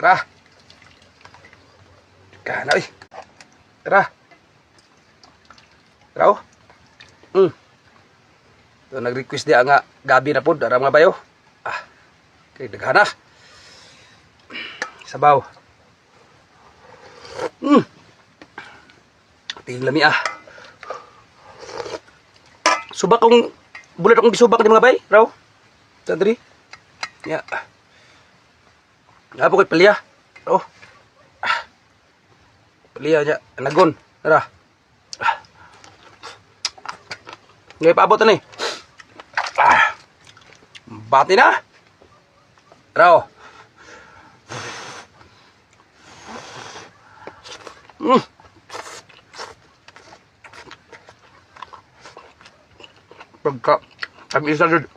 Tara. Kana oy. Tara. Tara oh. So, nag-request diya nga gabi na po, dara mga bayo. Ah. Kay daghan na. Sabaw. Tingnan ah. Subak kong bulat akong gisubak ni mga bay, raw. Sandri. Ya. Nga po kay palya. Oh. Ah. Palya niya, nagon. Tara. Ah. Ngay paabot na eh. Ah. Bati na. Raw. Pagka, tag isa jud.